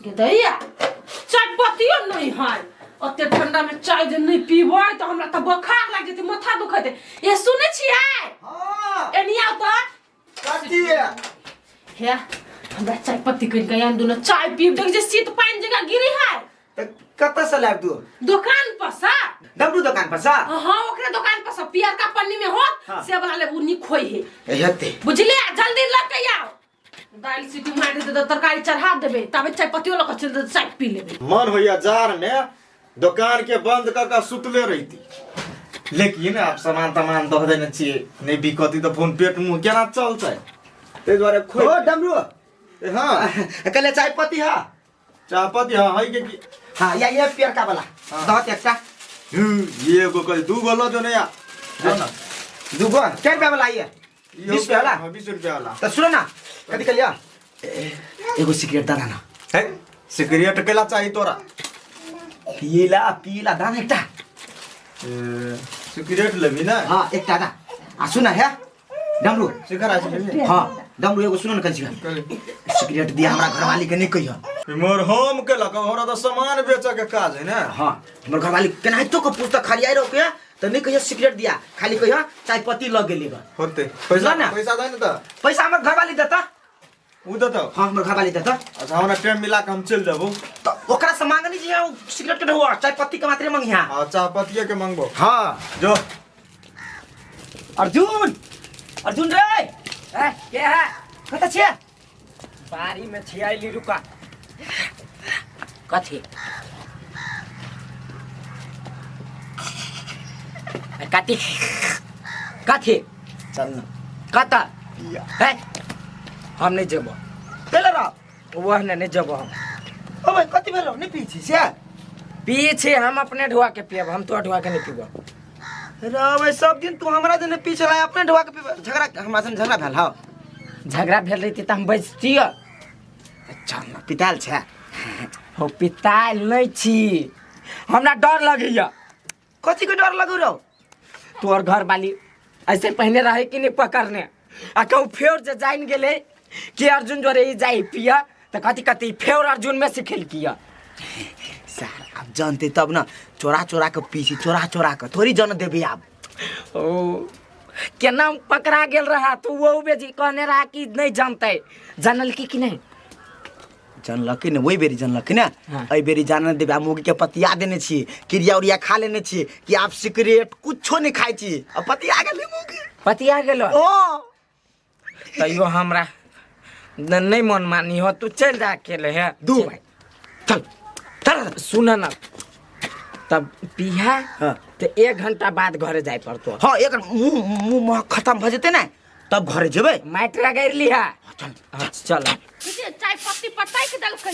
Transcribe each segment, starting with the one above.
के दैया चाय पत्तियो नहीं है। ओते ठंडा में चाय जे नहीं पीबै तऽ हमरा तऽ बोखार लागि जेतै, माथा दुखेतै। ए सुनै छियै? हाँ। एनी आउ तऽ। कथी है? हे हमरा चाय पत्ती कनि के आनि दू ने, चाय पीब। देख जे शीत पानि जकाँ गिरी है। तऽ कतऽ से लाबि दू? दुकान पर से। डमरू दुकान पर से? हाँ, ओकरे दुकान पर से, पियरका पन्नी में होत। हाँ। से वाला लेब, उ नीक होय है। हेतै। बुझलियै? जल्दी लऽ के आउ। दालि सीटी मारि देतै तऽ तरकारी चढ़ा देबै, तबे चाय पत्तियो लऽ कऽ चलि देतै, चाय पी लेबै। मन होइया जार में दोकान के बंद कऽ के सुतले रहिती, लेकिन आब सामान तामान दऽ देने छियै, नहि बिकती तऽ फोन पेट मुँह केना चलतै, ताहि दुआरे खोलि। ओ डमरू। ए, हाँ। कहले चाय पत्ती है? चाय पत्ती हाँ है के की? हाँ, या ये पियरका वाला। हाँ। दहत एकटा। एगो कह दू गो लऽ जो ने या जो ना। दूगो कै रुपया वाला ये? 20 रुपया वाला? हाँ, 20 रुपया वाला। तो सुनो ना, कथी कहलिया, एगो सिगरेट दाना ना। है सिगरेट कैला चाही तोरा? पीला पीला दाना एकटा। ए, सिगरेट लेबी ना? हाँ, एकटा दा। आ सुन है डमरू। सिगरेट आ लेबी? हाँ डमरू, एगो सुनो ना, कल सिगरेट दिया हमरा घरवाली के नहीं कहियो। मोर हम केलक, हमरा तऽ सामान बेचऽ के काज है ने। हाँ, हमर घरवाली केनाहितो के पूछता खाली आइ रहो के तऽ नहीं कहियो सिगरेट दिया, खाली कहियो चाय पत्ती लग गेली बा। होते पैसा ना। पैसा दे ने तऽ। पैसा हमर घरवाली देता। उ देतौ? हाँ, हमर घरवाली देता। अच्छा, हमरा टाइम मिला के हम चलि जेबौ। तऽ ओकरा से मांगनी जी सिगरेट के ढुआ, चाय पत्ती के मात्रे मंगिया। हाँ, चाय पत्तिये के मंगबो। हाँ। जो। अर्जुन, अर्जुन रे। ए, के है? कतऽ छियै? बाड़ी में छियाली। रुका, कथी कथी कथी? चल ना। कतऽ है? हम नहीं जेबो। केले रह? वह ने नहीं जेबो हम। ओ भाई, कथी भेलो? नहीं पी छी से? पिए छे हम, अपने ढुआ के पियब हम, तो ढुआ के नहीं पीबो। रे भाई, सब दिन तू हमरा देने पी छला, अपने ढुआ के पीबे। झगड़ा हमरा संग झगड़ा भेल हौ? झगड़ा भेल रही तऽ हम बचतियै। चल ना, पिताल छै। हो, पितायल नहीं छी, हमरा डर लगैया। कथी के डर लगौ रौ? तोहर घर वाली ऐसे पहने रहे कि नहीं पकड़ने, आ कहूँ फेर जे जान गेलै कि अर्जुन जोरे ई जाई पिया तऽ कथी कथी फेर अर्जुन में सिखेलकिया। सर, आब जानते तब ना, चोरा चोरा के पी छी, चोरा चोरा के थोड़ी जान देबी आब। ओ केना पकड़ा गेल रहा तू? वो बेजी कहने रहा कि नहीं जानते, जानल की कि नहीं? जानलकै ने, ओहि बेरी जानलकै ने। हाँ। एहि बेरी जान देबै। आ मौगी के पतिया देने छी, क्रिया उरिया खा लेने छी कि आब सिगरेट कुछो नहीं खाइ छी। आ पतिया गेलै मौगी। पतिया गेलो? ओ। तैयो हमरा नहीं मन मानी हो, तू चल जा अकेले है। दू भाई, चल चल। सुन ना, तब पिहा। हाँ। तो एक घंटा बाद घरे जाए पड़तो। हाँ, एक मुँह मुँह मुँह खत्म भऽ जेतै ने तब घरे जेबै। माटि रगड़ि लिहा। चल। हाँ, चल। बुझलियै, चाय पत्ती पटकि देलकै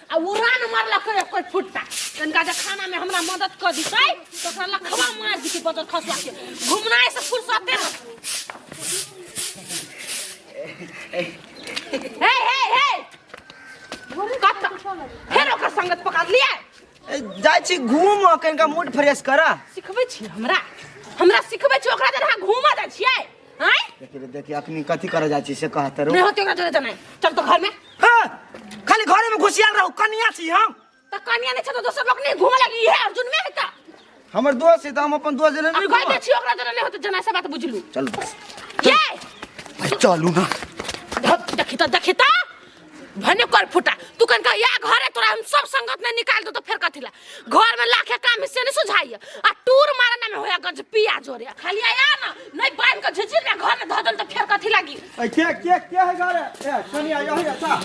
आ उड़ान मारलकै कोइ फुट्टा। तनिका जे खाना में हमरा मदद कऽ दितै तऽ ओकरा लखवा मारि दितै बजर खसुआ के। घुमनाइ से फुर्सते न। हे हे हे, कतऽ फेर ओकर संगत पकड़ लियै? ए, जाइ छी घूम, कनिका मूड फ्रेश कर। सिखबै छी हमरा? हमरा सिखबै छी? ओकरा जरे अहाँ घूमऽ जाइ छियै आँय? देखी रे, देखी, अखनी कथी करे जाइ छी से कहते रहो। नहि होतै ओकरा जरे जनाइ, चल तो घर में। हाँ, खाली घरे में घुसियाल रहू। कनिया छी हम। तऽ कनिया नहि छै तऽ दोसर लोक नहि घूमऽ लागी? इहे अर्जुन में है तऽ। हमर दोस्त है तऽ हम अपन दोस्त जरे आ नहीं कहि दै घूमब। छी ओकरा जरे नहि होतै जनाइ, से बात बुझलू। चल। ये। भाई, चलू ना। देखी तऽ, देखी तऽ, भने कर फुटा। तू कनका या घरे तोरा हम सब संगत नहीं निकाल दो तो फिर कथी ला? घर में लाखे काम है से नहीं सुझाइए, आ टूर मारना में होया गंज पिया जोरे। खाली आया ना नहीं बांध के झिझिर में घर में धो दल तो फिर कथी लागी? ए, के के के है घरे? ए कनिया, यही अच्छा।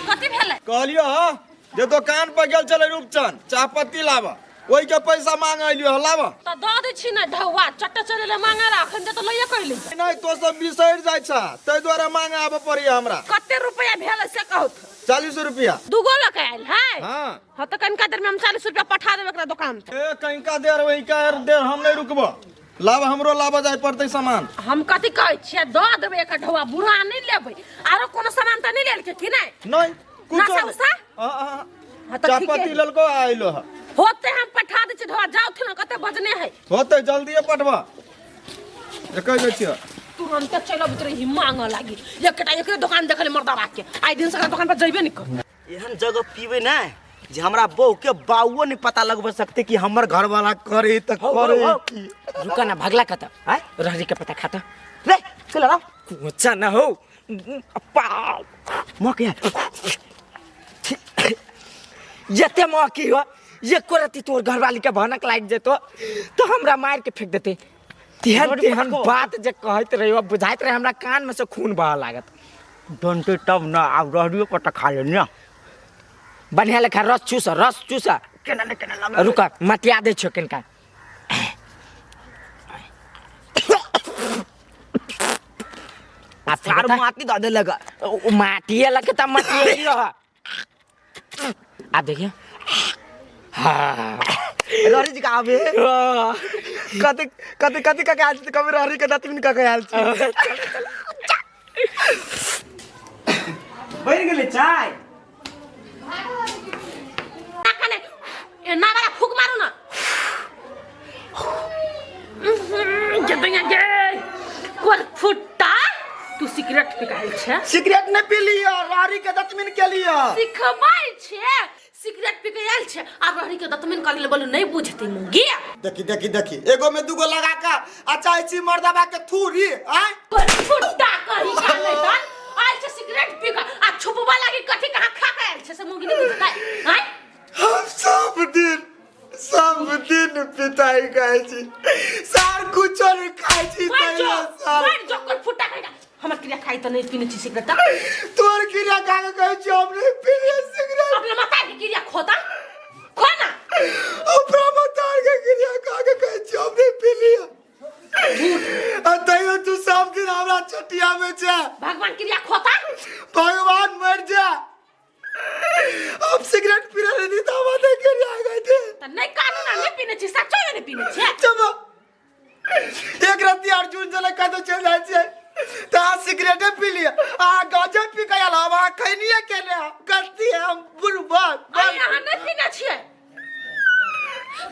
कथी भेलै? कहलियो ह जे दुकान पर गेल छलै रूपचंद चाह पत्ती लाबऽ, ओहि के पैसा मांग अलियो ह, लाबऽ। त दऽ दै छी ने ढौआ, चट्टे चले ले मांगे ला, अखन जे तऽ लइए कैली। नहि, तो सब बिसरि जाइ छ, ताहि दुआरे मांगे आबऽ पड़ैया हमरा। कते रुपया भेलै से कहू। 40 रुपया। दूगो लऽ के आयल है? हाँ। हाँ, तऽ कनिका देर में हम 40 रुपया पठा देबै एकरा दोकान पर। ए, कनिका देर, वही का देर हम नहीं रुकबो, लाब, हमरो लाबऽ जाय पड़तै सामान। हम कथी कहै छियै, दऽ देबै एक ढौआ, बुढ़ा नहि लेबै। आरो कोनो सामान तऽ नहि लेलकै कि नहि? नहीं, कुछो नाशा नहीं। उसा? हाँ, हाँ। हाँ, तऽ चाहपत्ती ठीके लेलको आ अइलो ह। होते, हम पठा दै छियै ढौआ। जाउ ने, कते बजने है। होतै, जल्दिए पठबऽ, जे कहि दै छियौ। तुरंते चलि अबैत रही मांगऽ लागी। एकटा एकरे दोकान देखले मर्दाबा के, आइ दिन से एकरा दोकान पर जइबे नहि कर। एहन जगह पीबै ने जे हमरा बहू के बाबुओ नहीं पता लगब सकते कि हमर घर वाला करे त करे की। रुका ना भगला कत आय रहरी के पता खाता रे चल रहा कोचा ना हो पाव मक यार जते मौकी हो एको रति तोर घरवाली के भनक लागि जेतो तो हमरा मार के फेंक देते। तेहन तेहन बात जे कहैत रही बुझाइत रहे हमरा कान में से खून बह लागत। डंटे तब ना आब रहरियो पता खा ले ना। बढ़िया लेखा रस चूस रस चूस। केना ने केना लगे। रुका मटिया दे छो किनका। आ सार माटी दऽ देलक। ओ माटिए लगे त मटिए रह। आ देखिए हाँ रहरी जी का आबे कते कते कते का आयल छी कभी रहरी के दतमिन का आयल छी। बनि गेलै चाय। कने एना वाला फूक मारू ना। जदइया गे कोर फुट्टा तू सिगरेट पी के छै। सिगरेट नहीं पी लिया रहरी के दतमिन के लिया सिखबै छै सिगरेट पी के आयल छै आ रहरी के दतमिन कर ले बोलू नहीं बुझती मुगी। देखी देखी देखी एगो में दूगो लगा के आ चाहे छी मर्दबा के थूरी आय कोर फुट्टा कही का नहीं तन आयल छै सिगरेट पी के आ छुपवा लागी कथी कहां खा के आयल छै से मुगी नहीं बुझतै आय। हम सब दिन पिटाई खाइ छी सार कुछो नहीं खाइ छी मर जो कोर फुट्टा कही हमर क्रिया खाई त नहीं पीने छी सिगरेट तोर क्रिया खा के कहै छी हम नहीं पीने सिगरेट। अपना माता के क्रिया खोता खो ना। अपना माता के क्रिया खा के कहै छी हम नहीं पीलिया। आ तैयो तू सब दिन हमरा चटिया में छै। भगवान क्रिया खोता भगवान मर जा। हम सिगरेट पी रहे थे तो हम क्रिया गए थे त नहीं कानून ना नहीं पीने छी सच्चो नहीं पीने छी। चलो एक रात अर्जुन जले का तो चल जाए छे त आ सिगरेटे पी लिया आ गांजा पी के आयल हम आ खैनिए के ले गलती है हम बुढ़बा अहाँ नहीं पीने छियै।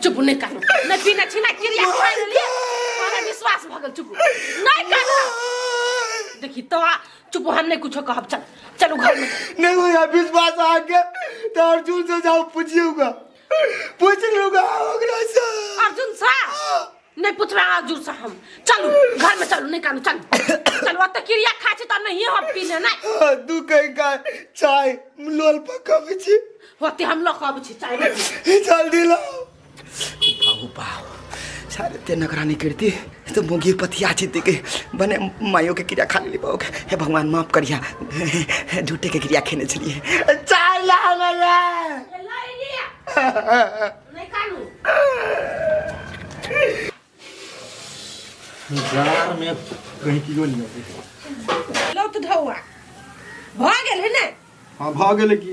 चुप नहीं कानू नहीं पीने छी ना क्रिया खाइ लेलियै हमरा विश्वास भऽ गेल। चुप नहीं कानू देखी तो चुप हम नहीं कुछो कहब। चल चलू घर में। नहीं भैया विश्वास आ गया तो अर्जुन से जाओ पूछिएगा पूछ लूंगा ओकरा से। अर्जुन सा नहीं पूछबे अर्जुन से हम। चलू घर में चलू नहीं कानू चलू चलू अब त क्रिया खा छी त नहीं हम पीने नहीं दू कहीं का चाय लोल पकाबै छी होते हम लोग कहबै छी चाय जल्दी लाओ। बाबू बाबू सारे ते नगरानी करती तो मुगी पतिया जीते के बने मायो के क्रिया खा लेली बाबू। हे भगवान माफ करिया झूठे के क्रिया खेने छलिए। चाय ला ला नहीं कानू जार में कहीं कियो नहीं होते। लो तो धौआ भ गेल है ने। हां भ गेल की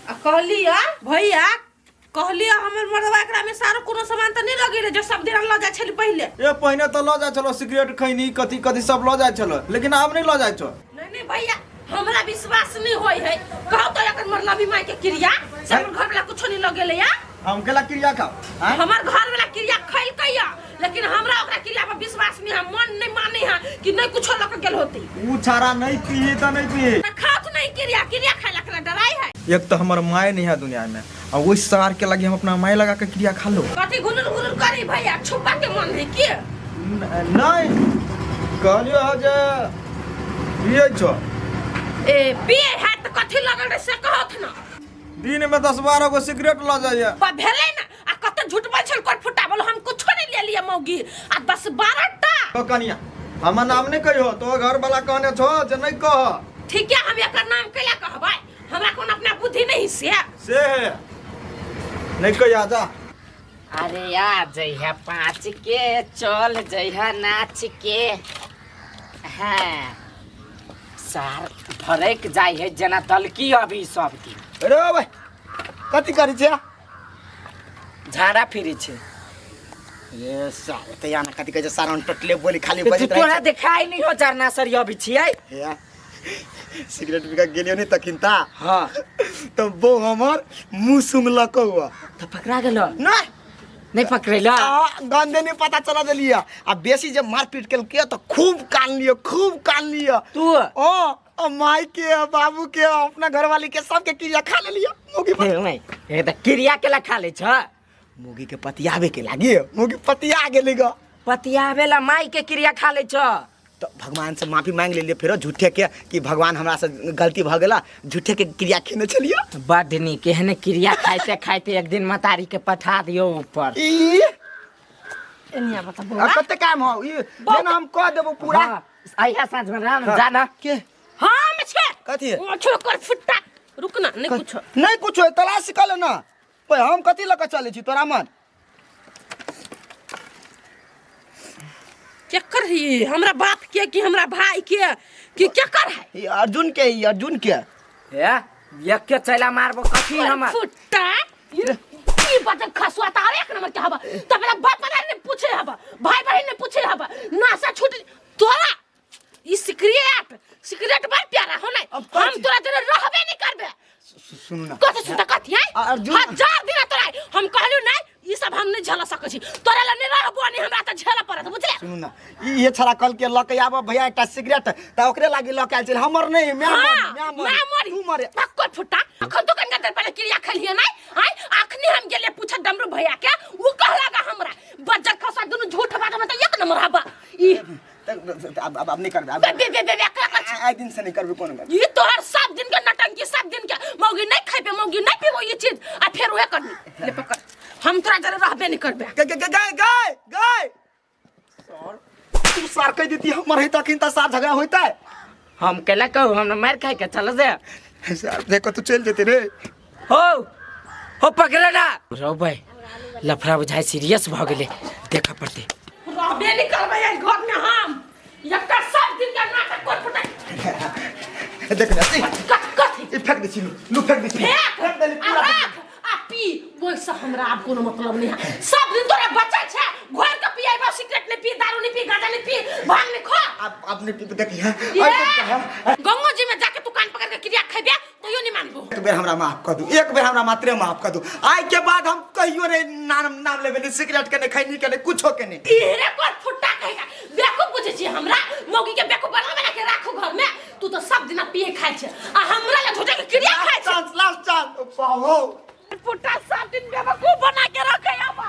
आ कहलिया भैया कहलिया हमर मर्दबा एकरा में सारो कोनो सामान त नहीं लगे रे जो सब दिन ल जाय छली पहिले। ए पहिने त ल जाय छलो सिगरेट खैनी कथी कथी सब ल जाय छलो लेकिन आब नहीं ल जाय छो। नहीं नहीं भैया हमरा विश्वास नहीं होय है। कहू तो एकर मरलबी माई के क्रिया से हमर घर वाला कुछो नहीं लगेले या। हम केला क्रिया खाओ हमर घर वाला क्रिया खैल कहिया लेकिन हमरा ओकरा क्रिया पर विश्वास नहीं है मन नहीं माने है कि नहीं कुछो लक गेल होती। उ छारा नहीं पी त नहीं पी त खात नहीं क्रिया क्रिया खाइला के डराई है। एक तो हमर my नहीं है दुनिया में आ ओइ सार के लगी हम अपना my लगा के क्रिया खा लो। कथी गुनुर गुनुर करी भैया छुपा के मन है की नहीं कहलियो ह जे पिए छो ए पिए है त कथी लगल रे से कहत ना। दिन में 10-12 गो सिगरेट ल जाइए पर भेलै ना आ कत झूठ बोल छल कोर फुटा बोल हम कुछो नहीं ले लिया मौगी आ 10-12 टा। तो कनिया हमर नाम नहीं कहियो तो घर वाला कहने छो जे नहीं कह। ठीक है हम एकर नाम कैला कहबै हमरा कोन अपना बुद्धि नहीं से से है नहीं कहिया जा। अरे आ जइहा 5 के चल जइहा नाच के। हाँ सार भरक जाय है जना दलकी अभी सब दिन। अरे भाई कथी करै छै झाड़ा फिरै छै। रे साले त याना कथी कहै छै सारण टटले बोली खाली बजैत रहै। तोरा देखाइ नहीं हो झरना सर अभी छियै। सिगरेट पी के गेलियो नहीं तखिन ता। हाँ तो बो हमर मुंह सुंगलक हुआ तो पकड़ा गेलो नहीं नहीं पकड़ेला गंदे नहीं पता चला देलिया। आ बेसी जब मारपीट केलकै तो खूब कान लियो खूब कान लियो तू। ओ आ माई के आ बाबू के आ अपना घरवाली के सबके क्रिया खा लेलियो मुगी हे माई, हे त क्रिया केला खा ले छ मुगी के पतियाबे के लागी मुगी पतिया गेली ग पतियाबे ला माई के क्रिया खा ले छ तो भगवान से माफी मांग लेलिए फेरो झूठे के कि भगवान हमरा से गलती भ गेला झूठे के क्रिया खेने छलियो बड नीक एहने क्रिया खाइते खाइते एक दिन मतारी के पठा दियो ऊपर ई एनिया बता आ बौआ कते काम हो ई लेना हम कह देबो पूरा हाँ, अइहा साँझ में राम जाना के हम छे कथी है? ओ छोड़ कर फुट्टा रुक ना नहीं कुछ नहीं कुछ है तलाश कर लेना ओए हम कथी लऽ कऽ चलै छी तोरा मन केकर ही हमरा बाप के कि हमरा भाई के कि केकर है ई अर्जुन के ई अर्जुन के ए एक के चैला मारबो कथी हमर फुट्टा ई बचन खसुआ त एक नंबर के हवा तब मेरा बाप बहन ने पूछे हवा भाई बहन ने पूछे हवा नासा छूट तोरा ई सिगरेट सिगरेट बड़ प्यारा हो नहीं अब कथी? हम तोरा जरे रहबे नहीं करबे सुनू ना कथी सुनता कथी है अर्जुन- हजार दिन तोरा हम कहलु नहीं ई सब हम नहीं झेल सकै छी तोरा ला नहीं रहबो नहीं हमरा त झेल पड़त बुझले सुनू ना ई ये छड़ा कल के लऽ के आबऽ भैया एकटा सिगरेट तऽ ओकरे लागी लऽ के आयल छलै हमर नहीं मैं हाँ, मरी मैं मैं मरी मरी तू मरे पक्को फुट्टा अखन तो कनका देर पहले क्रिया खेलिए नहीं आय अखनी हम गेले पूछ डमरू भैया के उ कहलागा हमरा बज्जर खसा दुनु झूठ बात में त एक नंबर हबा ई तऽ अब अब अब नहीं करबै अब बे बे बे बे बे करा कर आइ दिन से नहीं करबै कोनो गलती ई तोहर सब दिन के नटंकी सब दिन के मौगी नहीं खाइबे मौगी नहीं पीबो ये चीज आ फेर उहे करनी ले पकड़ हम तोरा जरे रहबे नहीं करबे गे गे गे गे गे सर तू सार कह देती हमर है तखिन त सार झगड़ा होइतै हम केला कहू हम मार खाइ के चल जे सार देखो तू चल जेते रे हो हो पकड़े ना रौ भाई लफड़ा बुझाइ सीरियस भऽ गेलै देखऽ पड़तै रहबे नहीं करबे एहि घर में हम एकटा सब दिन के नाटक कर फुटा देख ना ई कथ कथी ई फेंक दे छी लू लू फेंक दे छी फेंक फेंक देली आ पूरा राख आ पी ओहिसँ हमरा आब कोनो मतलब नहीं है सब दिन तोरा बच्चा छै घर के पिएबा सिगरेट नहीं पी दारू नहीं पी गांजा नहीं पी भांग नहीं खा अब अब नहीं पी देखी है ये गंगो जी में जाके दुकान पकड़ के क्रिया खेबे तैयो नहीं मानबो एक बेर हमरा माफ कर दू एक बेर हमरा मात्रे माफ कर दू आइ के बाद हम कहियो नहीं नाम नाम लेबे नहीं सिगरेट के नहीं खैनी के नहीं कुछो के नहीं इहरे कोर फुट्टा कहेगा बेवकूफ बुझे छी हमरा मौगी के बेवकूफ बना बना के राखू घर में तू तो सब दिन पिए खाइ छै आ हमरा ले झूठे के क्रिया खाइ छै चांस लास्ट चांस पाओ फुट्टा सब दिन बेवकूफ बना के रखे अब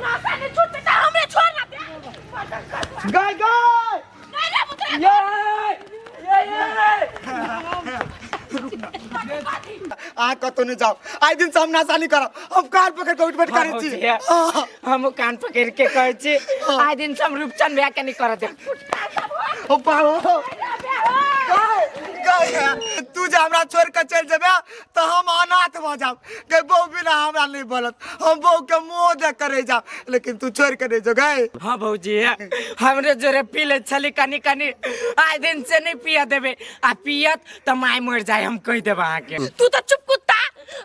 नासा ने छूटते त हमरे छोड़ ना दे गाय गाय नहीं रे पुत्र ये ये अहाँ कतौ नहीं जाओ आइ दिन से हम नशा नहीं करब हम कार पकड़ के उठ बैठ करै छी हम कान पकड़ के कहै छी आइ दिन से हम रूपचंद भैया के नहीं करत ओ पाओ गाय गाय तू जे हमरा छोड़ के चल जेबे तो हम अनाथ भऽ जाब गे बहू बिना हमरा नहीं बोलत हम बहू के मुँह देख के रह जाब लेकिन तू छोड़ के नहीं जो गाय हाँ भौजी हमरे जोरे पी ले छली कनी कनी आइ दिन से नहीं पिया देबे आ पियत त माय मर जाए हम कह देब अहाँके तू तो चुप कुत्ता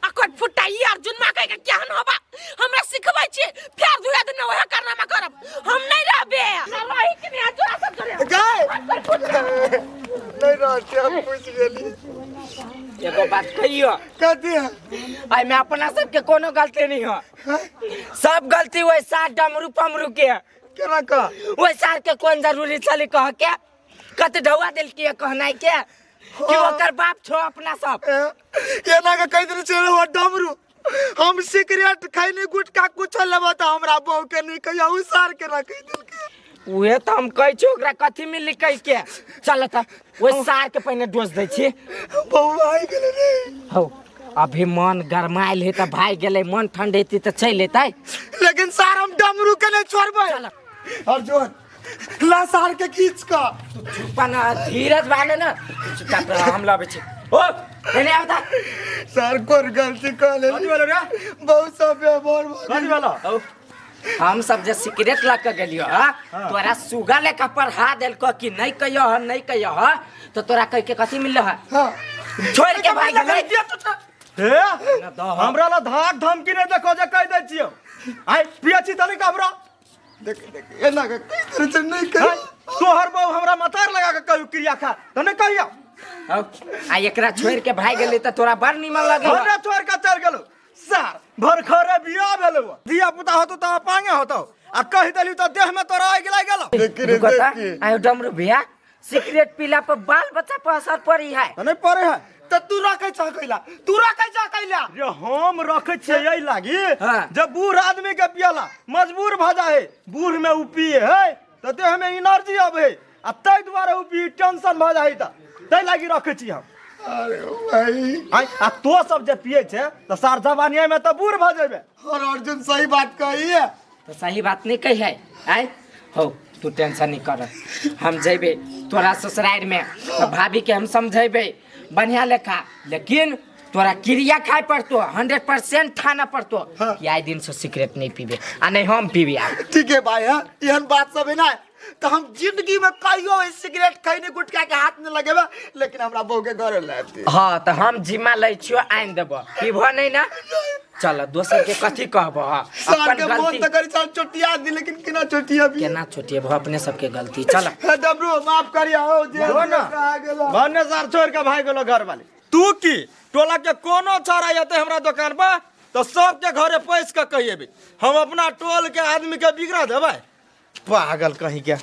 आ कोट फुट्टा ई अर्जुन माँ कह के केहन होबा हमरा सिखबै छी फेर दुआ दिन वह कारनामा करब हम नहीं रहबे ना रही कि नहीं तोरा सब जोरे गाय नहीं रहते हम पूछ गेली एगो बात कहियो कथी है एहिमे अपना सबके कोनो गलती नहीं हो सब गलती वही सार डमरू पमरू के केना कह वही सार के कोन जरूरी छली कह के कत ढौआ देलकी कहनाइ के कि ओकर बाप छो अपना सब एना के कहि देने छलै हो डमरू हम सिगरेट खैनी गुटखा कुछो लेबो तऽ हमरा बहू के नहीं कहिया उ सार के ना कहि देलकै उहे तऽ हम कहै छी ओकरा कथी मिलली कहि के चल तऽ ओहि सार के पहिने डोज दै छी बहू आइ गेलै रे हौ अभी मन गरमायल है तऽ भागि गेलै मन ठंड हेतै तऽ चलि एतै लेकिन सार हम डमरू के नहीं छोड़बै चल। अर्जुन ला सार के खींच कऽ चुप्पा न धीरज भाले न चुपचाप रह, हम लबै छी ओ एने आउ त सार कोन गलती कऽ कथी लेली भेलो रे बहुत सब व्यवहार भऽ कथी भेलो हौ, हम सब जे सिगरेट लऽ के गेलियो ह तोरा सुगा लेखा पढ़ा देलको कि नहीं कहियो ह नहीं कहियो ह तो तोरा कह के कथी मिललो ह हाँ छोड़ के भागि गेलै हे हमरा ला धाक धमकी नहीं देखो जे कह दै छियो आइ पिया छी तनी हमरा देख देख एना के कहि देने छै नहीं हैं? कहि तोहर बहू हमरा मतार लगा के कहियो क्रिया खा त नहीं कहियो हौ, आ एकरा छोड़ के भागि गेलै तऽ तोरा बड़ निमन लगल हमरा छोड़ के चल गेलो सार भरखरे बियाह भेलो धिया पुता होतो त अपांगे होतो आ कहि देली त देह में तोरा आगि लागि गेलो देख रे रुको त देखी आयो डमरू भैया सिगरेट पीला पर बाल बच्चा पर असर पड़ी है। तऽ नहि पड़े है। तऽ तू रखै छह कैला, तू रखै छह कैला? रे हम रखै छियै एहि लागी हाँ। जब बूढ़ आदमी के पियला मजबूर भऽ जाइ है, बूढ़ में उ पिए है तऽ देह में एनर्जी अबै है आ ताहि दुआरे उ पी टेंशन भऽ जाइ है, तऽ ताहि लागी रखै छी हम। अरे भाई, आँय, आ तो सब जे पिए छै तऽ सार जवानिया में तऽ बूढ़ भऽ जेबै। और अर्जुन सही बात कही है। तो सही बात नहीं कही है। आय हो, तू टेंशन नहीं कर, हम जेबे तोरा ससुराल में तो भाभी के हम समझेबे बढ़िया लेखा, लेकिन तोरा क्रिया खाए पड़तो, 100% ठाना पड़तो। हाँ। कि आइ दिन से सिगरेट नहीं पीबे आ नहीं हम पीबे आब। ठीक है भाई, हाँ, एहन बात सब है ना तो हम जिंदगी में कहियो सिगरेट खैनी गुटखा के हाथ में लगेबे, लेकिन हमरा बहू के घरे लायब। हाँ तो हम जिम्मा लै छियो, आनि देबो, पीबो नहीं ना। चल दोसर के कथी कहबो? हाँ, सार अपन के मन गलती तो करी चल चोटिया दी, लेकिन केना चोटिया भी केना चोटिएबो, अपने सबके गलती। चल हे डबरू माफ करिया हो जे जो ना। कहा गेलो। भने सार छोड़ के भागि गेलो घर वाले। तू की टोला के कोनो छौड़ा एतै हमरा दुकान पर तऽ सबके घरे पैस के कहिएबे हम अपना टोल के आदमी के बिगड़ा देबै, पागल कहीं के।